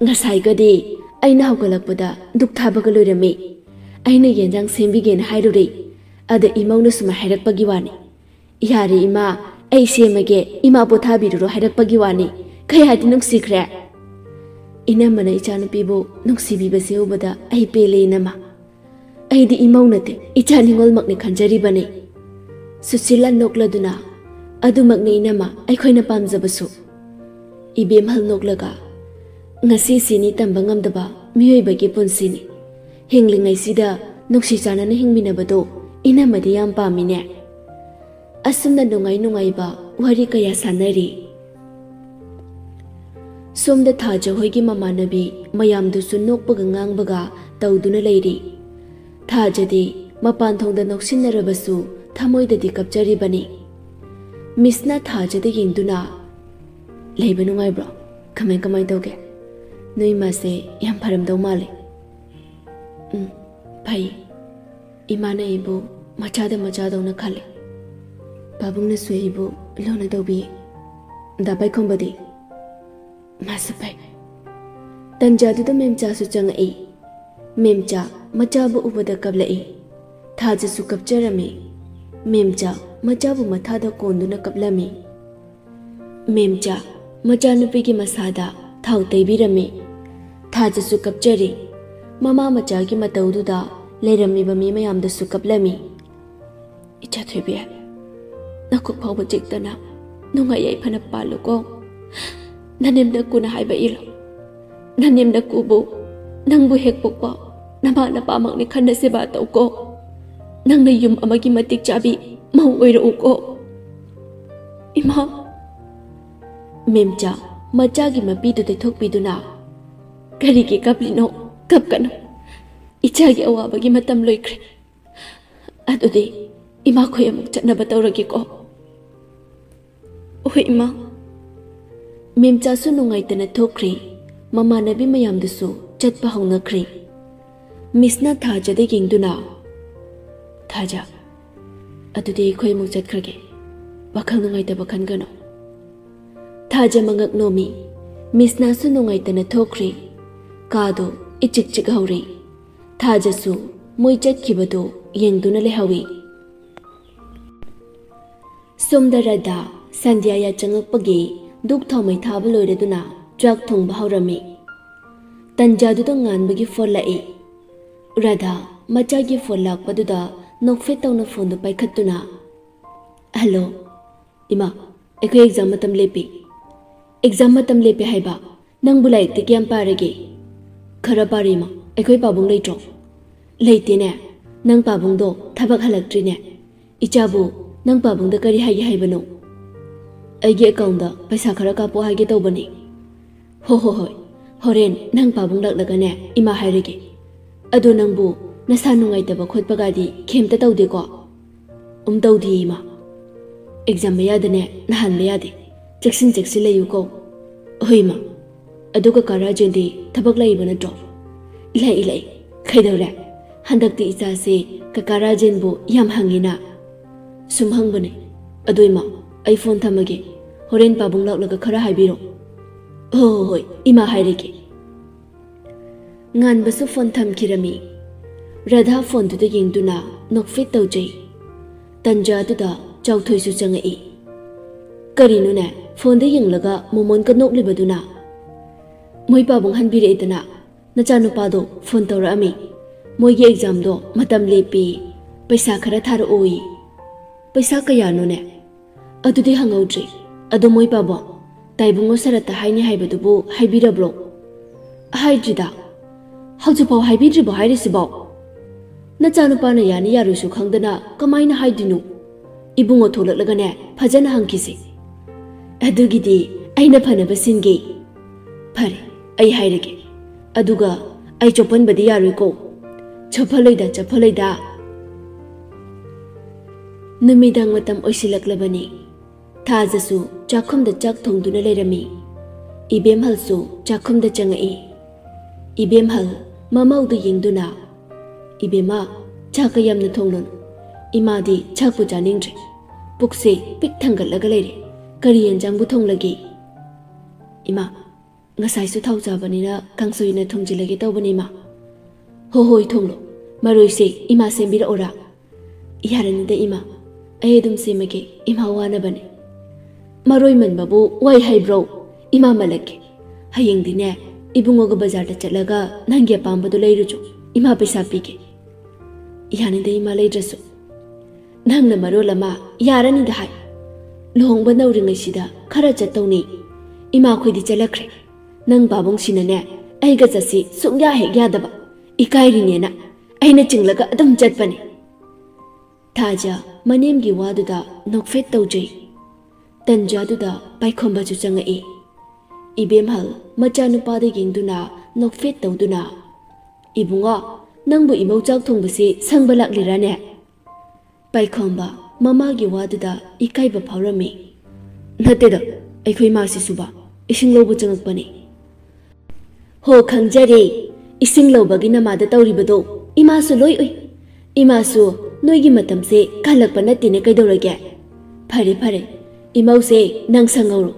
ꯉꯁꯥꯏꯒꯗꯤ ꯑꯩꯅ ꯍꯧꯒꯠꯂꯛꯄꯗ ꯗꯨꯛ ꯊꯥꯕꯒ ꯂꯣꯏꯔꯝꯃꯤ꯫ ꯑꯩꯅ ꯌꯦꯟꯖꯥꯡ ꯁꯦꯝꯕꯤꯒꯦꯅ ꯍꯥꯏꯔꯨꯔꯦ꯫ ꯑꯗ ꯏꯃꯧꯅ ꯁꯨꯃꯥꯏ ꯍꯥꯏꯔꯛꯄꯒꯤ ꯋꯥꯅꯤ꯫ 'ꯌꯥꯔꯦ ꯏꯃꯥ, ꯑꯩ ꯁꯦꯝꯃꯒꯦ, ꯏꯃꯥ ꯄꯣꯊꯥꯕꯤꯔꯨꯔꯣ' ꯍꯥꯏꯔꯛꯄꯒꯤ ꯋꯥꯅꯤ꯫ ꯀꯌꯥꯗꯤ ꯅꯨꯡꯁꯤꯈ꯭ꯔꯦ꯫ ꯏꯅꯝꯃꯅ ꯏꯆꯥꯅꯨꯄꯤꯕꯨ ꯅꯨꯡꯁꯤꯕꯤꯕꯁꯤ ꯎꯕꯗ ꯑꯩ ꯄꯦꯜꯂꯦ ꯏꯅꯝꯃ꯫ ꯑꯩꯗꯤ ꯏꯃꯧ ꯅꯠꯇꯦ, ꯏꯆꯥ ꯅꯤꯉꯣꯜꯃꯛꯅꯤ ꯈꯟꯖꯔꯤꯕꯅꯤ꯫" ꯁꯨꯁꯤꯂꯥ ꯅꯣꯛꯂꯗꯨꯅ, "ꯑꯗꯨꯃꯛꯅꯤ ꯏꯅꯝꯃ ꯑꯩꯈꯣꯏꯅ ꯄꯥꯝꯖꯕꯁꯨ꯫" ꯏꯕꯦꯝꯍꯜ ꯅꯣꯛꯂꯒ, "ꯉꯁꯤ ꯁꯤꯅꯤ ꯇꯝꯕ ꯉꯝꯗꯕ ꯃꯤꯑꯣꯏꯕꯒꯤ ꯄꯨꯟꯁꯤꯅꯤ꯫ ꯍꯤꯡꯂꯤꯉꯩꯁꯤꯗ ꯅꯨꯡꯁꯤ ꯆꯥꯟꯅꯅ ꯍꯤꯡꯃꯤꯟꯅꯕꯗꯣ ꯏꯅꯝꯃꯗꯤ ꯌꯥꯝ ꯄꯥꯝꯃꯤꯅꯦ꯫" ꯑꯁꯨꯝꯅ ꯅꯨꯡꯉꯥꯏ ꯅꯨꯡꯉꯥꯏꯕ ꯋꯥꯔꯤ ꯀꯌꯥ ꯁꯥꯟꯅꯔꯤ꯫ ꯁꯣꯝꯗ ꯊꯥꯖ ꯍꯣꯏꯒꯤ ꯃꯃꯥꯟꯅꯕꯤ ꯃꯌꯥꯝꯗꯨꯁꯨ ꯅꯣꯛꯄꯒ ꯉꯥꯡꯕꯒ ꯇꯧꯗꯨꯅ ꯂꯩꯔꯤ꯫ ꯊꯥꯖꯗꯤ ꯃꯄꯥꯟ ꯊꯣꯡꯗ ꯅꯣꯛꯁꯤꯟꯅꯔꯕꯁꯨ ꯊꯃꯣꯏꯗꯗꯤ ꯀꯞꯆꯔꯤꯕꯅꯤ꯫ ꯃꯤꯁꯅ ꯊꯥꯖꯗ ꯌꯦꯡꯗꯨꯅ, "ꯂꯩꯕ ꯅꯨꯡꯉꯥꯏꯕ꯭ꯔꯣ? ꯀꯃꯥꯏ ꯀꯃꯥꯏ ꯇꯧꯒꯦ?" ꯅꯣꯏ ꯏꯃꯥꯁꯦ ꯌꯥꯝ ꯐꯔꯝꯗꯧ ꯃꯥꯜꯂꯦ꯫ ꯎꯝ, ꯐꯩ꯫ ꯏꯃꯥꯅ ꯑꯩꯕꯨ ꯃꯆꯥꯗ ꯃꯆꯥꯗꯧꯅ ꯈꯜꯂꯦ꯫ ꯄꯥꯕꯨꯡꯅꯁꯨ ꯑꯩꯕꯨ ꯂꯨꯅ ꯇꯧꯕꯤꯌꯦ꯫ ꯗꯥ ꯄꯥꯏꯈꯣꯝꯕꯗꯤ? ꯃꯥꯁꯨ ꯐꯩ꯫ ꯇꯟꯖꯥꯗꯨꯗ ꯃꯦꯝꯆꯥꯁꯨ ꯆꯪꯉꯛꯏ꯫ ꯃꯦꯝꯆꯥ ꯃꯆꯥꯕꯨ ꯎꯕꯗ ꯀꯞꯂꯛꯏ꯫ ꯊꯥꯖꯁꯨ ꯀꯞꯆꯔꯝꯃꯤ꯫ ꯃꯦꯝꯆꯥ ꯃꯆꯥꯕꯨ ꯃꯊꯥꯗ ꯀꯣꯟꯗꯨꯅ ꯀꯞꯂꯝꯃꯤ꯫ ꯃꯦꯝꯆꯥ ꯃꯆꯥꯅꯨꯄꯤꯒꯤ ꯃꯁꯥꯗ ꯊꯥꯎ ꯇꯩꯕꯤꯔꯝꯃꯤ꯫ ꯊꯥꯖꯁꯨ ꯀꯞꯆꯔꯤ꯫ ꯃꯃꯥ ꯃꯆꯥꯒꯤ ꯃꯇꯧꯗꯨꯗ ꯂꯩꯔꯝꯃꯤꯕ ꯃꯤ ꯃꯌꯥꯝꯗꯁꯨ ꯀꯞꯂꯝꯃꯤ꯫ "ꯏꯆꯥ ꯊꯣꯏꯕꯤ, ꯅꯀꯣꯛ ꯐꯥꯎꯕ ꯆꯤꯛꯇꯅ ꯅꯨꯡꯉꯥꯏ ꯌꯥꯏꯐꯅ ꯄꯥꯜꯂꯨꯀꯣ꯫ ꯅꯅꯦꯝ ꯅꯀꯨꯅ ꯍꯥꯏꯕ ꯏꯜꯂꯣ꯫ ꯅꯅꯦꯝ ꯅꯀꯨꯕꯨ ꯅꯪꯕꯨ ꯍꯦꯛ ꯄꯣꯛꯄ ꯅꯃꯥ ꯅꯄꯥꯃꯛꯅꯤ ꯈꯟꯅ ꯁꯦꯕꯥ ꯇꯧꯀꯣ꯫ ꯅꯪꯅ ꯌꯨꯝ ꯑꯃꯒꯤ ꯃꯇꯤꯛ ꯆꯥꯕꯤ ꯃꯧ ꯑꯣꯏꯔꯛꯎꯀꯣ꯫ ꯏꯃꯥ!" ꯃꯦꯝꯆꯥ ꯃꯆꯥꯒꯤ ꯃꯄꯤꯗꯨ ꯇꯩꯊꯣꯛꯄꯤꯗꯨꯅ, "ꯀꯔꯤꯒꯤ ꯀꯞꯂꯤꯅꯣ? ꯀꯞꯀꯅꯨ꯫ ꯏꯆꯥꯒꯤ ꯑꯋꯥꯕꯒꯤ ꯃꯇꯝ ꯂꯣꯏꯈ꯭ꯔꯦ꯫ ꯑꯗꯨꯗꯤ ꯏꯃꯥꯈꯣꯏ ꯑꯃꯨꯛ ꯆꯠꯅꯕ ꯇꯧꯔꯒꯦꯀꯣ꯫" "ꯍꯣꯏ, ꯏꯃꯥ꯫" ꯃꯦꯝꯆꯥꯁꯨ ꯅꯨꯡꯉꯥꯏꯇꯅ ꯊꯣꯛꯈ꯭ꯔꯦ꯫ ꯃꯃꯥꯟꯅꯕꯤ ꯃꯌꯥꯝꯗꯨꯁꯨ ꯆꯠꯄ ꯍꯧꯅꯈ꯭ꯔꯦ꯫ ꯃꯤꯁꯅ ꯊꯥꯖꯗ ꯌꯦꯡꯗꯨꯅ, "ꯊꯥꯖ, ꯑꯗꯨꯗꯤ ꯑꯩꯈꯣꯏ ꯑꯃꯨꯛ ꯆꯠꯈ꯭ꯔꯒꯦ꯫ ꯋꯥꯈꯜ ꯅꯨꯡꯉꯥꯏꯇꯕ ꯈꯟꯒꯅꯨ꯫" ꯊꯥꯖ ꯃꯉꯛ ꯅꯣꯝꯃꯤ꯫ ꯃꯤꯁꯅꯥꯁꯨ ꯅꯨꯡꯉꯥꯏꯇꯅ ꯊꯣꯛꯈ꯭ꯔꯦ꯫ ꯀꯥꯗꯨ ꯏꯆꯤꯛ ꯆꯤꯛ ꯍꯧꯔꯦ꯫ ꯊꯥꯖꯁꯨ ꯃꯣꯏ ꯆꯠꯈꯤꯕꯗꯨ ꯌꯦꯡꯗꯨꯅ ꯂꯩꯍꯧꯏ꯫ ꯁꯣꯝꯗ ꯔꯥꯙꯥ ꯁꯟꯙ꯭ꯌꯥ ꯌꯥꯆꯪꯉꯛꯄꯒꯤ ꯙꯨꯛ ꯊꯥꯎꯃꯩ ꯊꯥꯕ ꯂꯣꯏꯔꯗꯨꯅ ꯆꯥꯛ ꯊꯣꯡꯕ ꯍꯧꯔꯝꯃꯤ꯫ ꯇꯟꯖꯥꯗꯨꯗ ꯉꯥꯟꯕꯒꯤ ꯐꯣꯟ ꯂꯥꯛꯏ꯫ ꯔꯥꯙꯥ ꯃꯆꯥꯒꯤ ꯐꯣꯟ ꯂꯥꯛꯄꯗꯨꯗ ꯅꯣꯛꯐꯦꯠ ꯇꯧꯅ ꯐꯣꯟꯗꯨ ꯄꯥꯏꯈꯠꯇꯨꯅ, "ꯍꯜꯂꯣ꯫ ꯏꯃꯥ, ꯑꯩꯈꯣꯏ ꯑꯦꯛꯖꯥꯝ ꯃꯇꯝ ꯂꯦꯞꯄꯤ꯫" "ꯑꯦꯛꯖꯥꯝ ꯃꯇꯝ ꯂꯦꯞꯄꯤ ꯍꯥꯏꯕ? ꯅꯪꯕꯨ ꯂꯥꯏꯔꯤꯛꯇꯤ ꯀꯌꯥꯝ ꯄꯥꯔꯒꯦ?" "ꯈꯔ ꯄꯥꯔꯦ, ꯏꯃꯥ꯫ ꯑꯩꯈꯣꯏ ꯄꯥꯕꯨꯡ ꯂꯩꯇ꯭ꯔꯣ?" "ꯂꯩꯇꯦꯅꯦ꯫ ꯅꯪ ꯄꯥꯕꯨꯡꯗꯣ ꯊꯕꯛ ꯍꯜꯂꯛꯇ꯭ꯔꯤꯅꯦ꯫ ꯏꯆꯥꯕꯨ ꯅꯪ ꯄꯥꯕꯨꯡꯗ ꯀꯔꯤ ꯍꯥꯏꯒꯦ ꯍꯥꯏꯕꯅꯣ?" "ꯑꯩꯒꯤ ꯑꯦꯀꯥꯎꯟꯗ ꯄꯩꯁꯥ ꯈꯔ ꯀꯥꯞꯄꯣ ꯍꯥꯏꯒꯦ ꯇꯧꯕꯅꯤ꯫" "ꯍꯣ ꯍꯣ ꯍꯣꯏ, ꯍꯣꯔꯦꯟ ꯅꯪ ꯄꯥꯕꯨꯡ ꯂꯥꯛꯂꯒꯅꯦ ꯏꯃꯥ ꯍꯥꯏꯔꯒꯦ꯫ ꯑꯗꯣ ꯅꯪꯕꯨ ꯅꯁꯥ ꯅꯨꯡꯉꯥꯏꯇꯕ ꯈꯣꯠꯄꯒꯗꯤ ꯀꯩꯝꯇ ꯇꯧꯗꯦꯀꯣ?" "ꯎꯝ, ꯇꯧꯗꯤꯌꯦ, ꯏꯃꯥ꯫ ꯑꯦꯛꯖꯥꯝ ꯃꯌꯥꯗꯅꯦ ꯅꯥꯍꯟꯕ ꯌꯥꯗꯦ꯫ ꯆꯦꯛꯁꯤꯟ ꯆꯦꯛꯁꯤꯟ ꯂꯩꯌꯨꯀꯣ꯫" "ꯍꯣꯏ, ꯏꯃꯥ꯫" "ꯑꯗꯨ ꯀꯀꯥ ꯔꯥꯖꯦꯟꯗꯤ ꯊꯕꯛ ꯂꯩꯕ ꯅꯠꯇ꯭ꯔꯣ?" "ꯂꯩ, ꯂꯩ꯫ ꯀꯩꯗꯧꯔꯦ? ꯍꯟꯗꯛꯇꯤ ꯏꯆꯥꯁꯦ ꯀꯀꯥ ꯔꯥꯖꯦꯟꯕꯨ ꯌꯥꯝ ꯍꯪꯉꯤꯅ?" "ꯁꯨꯝ ꯍꯪꯕꯅꯦ꯫ ꯑꯗꯨ ꯏꯃꯥ, ꯑꯩ ꯐꯣꯟ ꯊꯝꯃꯒꯦ꯫ ꯍꯣꯔꯦꯟ ꯄꯥꯕꯨꯡ ꯂꯥꯛꯂꯒ ꯈꯔ ꯍꯥꯏꯕꯤꯔꯣ꯫" "ꯍꯣꯏ, ꯍꯣꯏ, ꯍꯣꯏ, ꯏꯃꯥ ꯍꯥꯏꯔꯒꯦ꯫" ꯉꯥꯟꯕꯁꯨ ꯐꯣꯟ ꯊꯝꯈꯤꯔꯝꯃꯤ꯫ ꯔꯥꯙꯥ ꯐꯣꯟꯗꯨꯗ ꯌꯦꯡꯗꯨꯅ ꯅꯣꯛꯐꯦꯠ ꯇꯧꯖꯩ꯫ ꯇꯟꯖꯥꯗꯨꯗ ꯆꯥꯎꯊꯣꯏꯁꯨ ꯆꯪꯉꯛꯏ꯫ "ꯀꯔꯤꯅꯣꯅꯦ, ꯐꯣꯟꯗ ꯌꯦꯡꯂꯒ ꯃꯣꯃꯣꯟꯒ ꯅꯣꯛꯂꯤꯕꯗꯨꯅ?" "ꯃꯣꯏ ꯄꯥꯕꯨꯡ ꯍꯟꯕꯤꯔꯛꯑꯦꯗꯅ, ꯅꯆꯥꯅꯨꯄꯥꯗꯣ ꯐꯣꯟ ꯇꯧꯔꯛꯑꯝꯃꯤ꯫ ꯃꯣꯏꯒꯤ ꯑꯦꯛꯖꯥꯝꯗꯣ ꯃꯇꯝ ꯂꯦꯞꯄꯤ, ꯄꯩꯁꯥ ꯈꯔ ꯊꯥꯔꯛꯑꯣꯌꯦ꯫" "ꯄꯩꯁꯥ ꯀꯌꯥꯅꯣꯅꯦ?" "ꯑꯗꯨꯗꯤ ꯍꯪꯍꯧꯗ꯭ꯔꯦ꯫ ꯑꯗꯣ ꯃꯣꯏ ꯄꯥꯕꯨꯡ, ꯇꯥꯏꯕꯨꯡꯉꯣ ꯁꯔꯠꯇ ꯍꯥꯏꯅꯤ ꯍꯥꯏꯕꯗꯨꯕꯨ ꯍꯥꯏꯕꯤꯔꯕ꯭ꯔꯣ?" "ꯍꯥꯏꯗ꯭ꯔꯤꯗ꯫" "ꯍꯧꯖꯤꯛꯐꯥꯎ ꯍꯥꯏꯕꯤꯗ꯭ꯔꯤꯕꯣ ꯍꯥꯏꯔꯤꯁꯤꯕꯣ?" "ꯅꯆꯥꯅꯨꯄꯥꯅ ꯌꯥꯅꯤ ꯌꯥꯔꯣꯏꯁꯨ ꯈꯪꯗꯅ ꯀꯃꯥꯏꯅ ꯍꯥꯏꯗꯣꯏꯅꯣ? ꯏꯕꯨꯡꯉꯣ ꯊꯣꯛꯂꯛꯂꯒꯅꯦ ꯐꯖꯅ ꯍꯪꯈꯤꯁꯦ꯫" "ꯑꯗꯨꯒꯤꯗꯤ ꯑꯩꯅ ꯐꯅꯕ ꯁꯤꯟꯒꯦ꯫" "ꯐꯔꯦ, ꯑꯩ ꯍꯥꯏꯔꯒꯦ꯫ ꯑꯗꯨꯒ ꯑꯩ ꯆꯣꯞꯄꯟꯕꯗꯤ ꯌꯥꯔꯣꯏꯀꯣ꯫" "ꯆꯣꯞꯐꯜꯂꯣꯏꯗ, ꯆꯣꯞꯐꯜꯂꯣꯏꯗ꯫" ꯅꯨꯃꯤꯗꯥꯡ ꯃꯇꯝ ꯑꯣꯏꯁꯤꯜꯂꯛꯂꯕꯅꯤ꯫ ꯊꯥꯖꯁꯨ ꯆꯥꯛꯈꯨꯝꯗ ꯆꯥꯛ ꯊꯣꯡꯗꯨꯅ ꯂꯩꯔꯝꯃꯤ꯫ ꯏꯕꯦꯝꯍꯜꯁꯨ ꯆꯥꯛꯈꯨꯝꯗ ꯆꯪꯉꯛꯏ꯫ ꯏꯕꯦꯝꯍꯜ ꯃꯃꯧꯗꯨ ꯌꯦꯡꯗꯨꯅ, "ꯏꯕꯦꯝꯃ, ꯆꯥꯛꯀ ꯌꯥꯝꯅ ꯊꯣꯡꯂꯨꯅꯨ꯫ ꯏꯃꯥꯗꯤ ꯆꯥꯛꯄꯨ ꯆꯥꯅꯤꯡꯗ꯭ꯔꯦ꯫ ꯄꯨꯛꯁꯦ ꯄꯤꯛ ꯊꯪꯒꯠꯂꯒ ꯂꯩꯔꯦ꯫ ꯀꯔꯤ ꯌꯦꯟꯖꯥꯡꯕꯨ ꯊꯣꯡꯂꯒꯦ?" "ꯏꯃꯥ, ꯉꯁꯥꯏꯁꯨ ꯊꯥꯎ ꯆꯥꯕꯅꯤꯅ ꯀꯥꯡꯁꯣꯏ ꯑꯣꯏꯅ ꯊꯣꯡꯖꯤꯜꯂꯒꯦ ꯇꯧꯕꯅꯤ, ꯏꯃꯥ꯫" "ꯍꯣ ꯍꯣꯏ, ꯊꯣꯡꯂꯣ꯫ ꯃꯔꯣꯏꯁꯦ ꯏꯃꯥ ꯁꯦꯝꯕꯤꯔꯛꯑꯣꯔꯥ?" "ꯌꯥꯔꯅꯤꯗ ꯏꯃꯥ, ꯑꯩ ꯑꯗꯨꯝ ꯁꯦꯝꯃꯒꯦ, ꯏꯃꯥ ꯋꯥꯅꯕꯅꯦ꯫" "ꯃꯔꯣꯏ ꯃꯟꯕꯕꯨ ꯋꯥꯏ ꯍꯥꯏꯕ꯭ꯔꯣ? ꯏꯃꯥ ꯃꯜꯂꯛꯀꯦ꯫ ꯍꯌꯦꯡꯗꯤꯅꯦ, ꯏꯕꯨꯡꯉꯣꯒ ꯕꯖꯥꯔꯗ ꯆꯠꯂꯒ ꯅꯪꯒꯤ ꯑꯄꯥꯝꯕꯗꯨ ꯂꯩꯔꯨꯆꯣ, ꯏꯃꯥ ꯄꯩꯁꯥ ꯄꯤꯒꯦ꯫" "ꯌꯥꯅꯤꯗ ꯏꯃꯥ, ꯂꯩꯗ꯭ꯔꯁꯨ꯫" "ꯅꯪꯅ ꯃꯔꯣꯜ ꯑꯃ ꯌꯥꯔꯅꯤꯗ ꯍꯥꯏ꯫ ꯂꯨꯍꯣꯡꯕ ꯅꯧꯔꯤꯉꯩꯁꯤꯗ ꯈꯔ ꯆꯠꯇꯧꯅꯤ꯫ ꯏꯃꯥꯈꯣꯏꯗꯤ ꯆꯠꯂꯛꯈ꯭ꯔꯦ꯫ ꯅꯪ ꯄꯥꯕꯨꯡꯁꯤꯅꯅꯦ, ꯑꯩꯒ ꯆꯠꯁꯤ ꯁꯨꯡꯌꯥ ꯍꯦꯛ ꯌꯥꯗꯕ꯫ ꯏꯀꯥꯏꯔꯤꯅꯦꯅ ꯑꯩꯅ ꯆꯤꯡꯂꯒ ꯑꯗꯨꯝ ꯆꯠꯄꯅꯦ꯫" ꯊꯥꯖ ꯃꯅꯦꯝꯒꯤ ꯋꯥꯗꯨꯗ ꯅꯣꯛꯐꯦꯠ ꯇꯧꯖꯩ꯫ ꯇꯟꯖꯥꯗꯨꯗ ꯄꯥꯏꯈꯣꯝꯕꯁꯨ ꯆꯪꯉꯛꯏ꯫ ꯏꯕꯦꯝꯍꯜ ꯃꯆꯥꯅꯨꯄꯥꯗ ꯌꯦꯡꯗꯨꯅ ꯅꯣꯛꯐꯦꯠ ꯇꯧꯗꯨꯅ, "ꯏꯕꯨꯡꯉꯣ, ꯅꯪꯕꯨ ꯏꯃꯧ ꯆꯥꯛ ꯊꯣꯡꯕꯁꯤ ꯁꯪꯕ ꯂꯥꯛꯂꯤꯔꯥꯅꯦ?" ꯄꯥꯏꯈꯣꯝꯕ ꯃꯃꯥꯒꯤ ꯋꯥꯗꯨꯗ ꯏꯀꯥꯏꯕ ꯐꯥꯎꯔꯝꯃꯤ꯫ "ꯅꯠꯇꯦꯗ, ꯑꯩꯈꯣꯏ ꯃꯥꯁꯤꯁꯨꯕ ꯏꯁꯤꯡ ꯂꯧꯕ ꯆꯪꯉꯛꯄꯅꯤ꯫" "ꯍꯣ, ꯈꯪꯖꯔꯦ꯫ ꯏꯁꯤꯡ ꯂꯧꯕꯒꯤ ꯅꯃꯥꯗ ꯇꯧꯔꯤꯕꯗꯣ ꯏꯃꯥꯁꯨ ꯂꯣꯏ ꯎꯏ꯫ ꯏꯃꯥꯁꯨ ꯅꯣꯏꯒꯤ ꯃꯇꯝꯁꯦ ꯀꯜꯂꯛꯄ ꯅꯠꯇꯦꯅꯦ, ꯀꯩꯗꯧꯔꯒꯦ?" "ꯐꯔꯦ, ꯐꯔꯦ꯫ ꯏꯃꯧꯁꯦ, ꯅꯪ ꯁꯪꯍꯧꯔꯣ꯫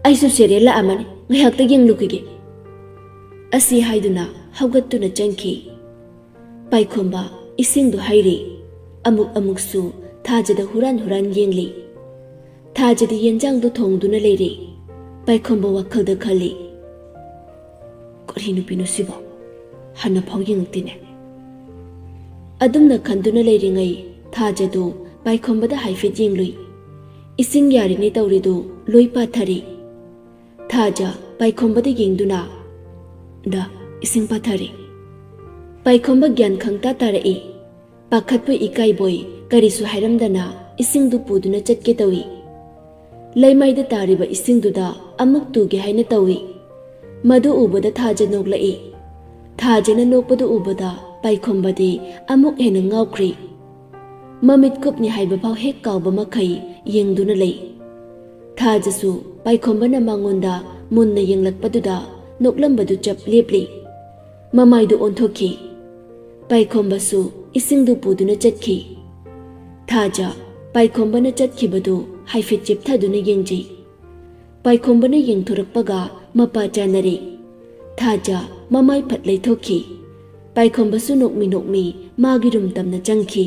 ꯑꯩꯁꯨ serial ꯂꯥꯛꯑꯝꯃꯅꯤ, ꯉꯥꯏꯍꯥꯛꯇ ꯌꯦꯡꯂꯨꯈꯤꯒꯦ"꯫ ꯑꯁꯤ ꯍꯥꯏꯗꯨꯅ ꯍꯧꯒꯠꯇꯨꯅ ꯆꯪꯈꯤ꯫ ꯄꯥꯏꯈꯣꯝꯕ ꯏꯁꯤꯡꯗꯨ ꯍꯩꯔꯤ꯫ ꯑꯃꯨꯛ ꯑꯃꯨꯛꯁꯨ ꯊꯥꯖꯗ ꯍꯨꯔꯥꯟ ꯍꯨꯔꯥꯟ ꯌꯦꯡꯂꯤ꯫ ꯊꯥꯖꯗꯤ ꯌꯦꯟꯖꯥꯡꯗꯨ ꯊꯣꯡꯗꯨꯅ ꯂꯩꯔꯤ꯫ ꯄꯥꯏꯈꯣꯝꯕ ꯋꯥꯈꯜꯗ ꯈꯜꯂꯤ, "ꯀꯔꯤ ꯅꯨꯄꯤꯅꯣ ꯁꯤꯕꯣ? ꯍꯥꯟꯅ ꯐꯥꯎ ꯌꯦꯡꯉꯛꯇꯦꯅꯦ"꯫ ꯑꯗꯨꯝꯅ ꯈꯟꯗꯨꯅ ꯂꯩꯔꯤꯉꯩ ꯊꯥꯖꯗꯨ ꯄꯥꯏꯈꯣꯝꯕꯗ ꯍꯥꯏꯐꯦꯠ ꯌꯦꯡꯂꯨꯏ꯫ ꯏꯁꯤꯡ ꯌꯥꯔꯤꯅꯦ ꯇꯧꯔꯤꯗꯨ ꯂꯣꯏ ꯄꯥꯊꯔꯤ꯫ ꯊꯥꯖ ꯄꯥꯏꯈꯣꯝꯕꯗ ꯌꯦꯡꯗꯨꯅ, "ꯗ, ꯏꯁꯤꯡ ꯄꯥꯊꯔꯦ"꯫ ꯄꯥꯏꯈꯣꯝꯕ ꯒ꯭ꯌꯥꯟ ꯈꯪꯇꯥ ꯇꯥꯔꯛꯏ꯫ ꯄꯥꯈꯠꯄꯣꯏ ꯏꯀꯥꯏꯕꯣꯏ ꯀꯔꯤꯁꯨ ꯍꯥꯏꯔꯝꯗꯅ ꯏꯁꯤꯡꯗꯨ ꯄꯨꯗꯨꯅ ꯆꯠꯀꯦ ꯇꯧꯏ꯫ ꯂꯩꯃꯥꯏꯗ ꯇꯥꯔꯤꯕ ꯏꯁꯤꯡꯗꯨꯗ ꯑꯃꯨꯛ ꯇꯨꯒꯦ ꯍꯥꯏꯅ ꯇꯧꯏ꯫ ꯃꯗꯨ ꯎꯕꯗ ꯊꯥꯖ ꯅꯣꯛꯂꯛꯏ꯫ ꯊꯥꯖꯅ ꯅꯣꯛꯄꯗꯨ ꯎꯕꯗ ꯄꯥꯏꯈꯣꯝꯕꯗꯤ ꯑꯃꯨꯛ ꯍꯦꯟꯅ ꯉꯥꯎꯈ꯭ꯔꯤ꯫ ꯃꯃꯤꯠ ꯀꯨꯞꯅꯤ ꯍꯥꯏꯕ ꯐꯥꯎ ꯍꯦꯛ ꯀꯥꯎꯕ ꯃꯈꯩ ꯌꯦꯡꯗꯨꯅ ꯂꯩ꯫ ꯊꯥꯖꯁꯨ ꯄꯥꯏꯈꯣꯝꯕꯅ ꯃꯉꯣꯟꯗ ꯃꯨꯟꯅ ꯌꯦꯡꯂꯛꯄꯗꯨꯗ ꯅꯣꯛꯂꯝꯕꯗꯨ ꯆꯞ ꯂꯦꯞꯂꯤ꯫ ꯃꯃꯥꯏꯗꯨ ꯑꯣꯟꯊꯣꯛꯈꯤ꯫ ꯄꯥꯏꯈꯣꯝꯕꯁꯨ ꯏꯁꯤꯡꯗꯨ ꯄꯨꯗꯨꯅ ꯆꯠꯈꯤ꯫ ꯊꯥꯖ ꯄꯥꯏꯈꯣꯝꯕꯅ ꯆꯠꯈꯤꯕꯗꯨ ꯍꯥꯏꯐꯦꯠ ꯆꯦꯞꯊꯗꯨꯅ ꯌꯦꯡꯖꯩ꯫ ꯄꯥꯏꯈꯣꯝꯕꯅ ꯌꯦꯡꯊꯣꯔꯛꯄꯒ ꯃꯄꯥ ꯆꯥꯅꯔꯦ꯫ ꯊꯥꯖ ꯃꯃꯥꯏ ꯐꯠ ꯂꯩꯊꯣꯛꯈꯤ꯫ ꯄꯥꯏꯈꯣꯝꯕꯁꯨ ꯅꯣꯛꯃꯤ ꯅꯣꯛꯃꯤ ꯃꯥꯒꯤ ꯔꯨꯝ ꯇꯝꯅ ꯆꯪꯈꯤ꯫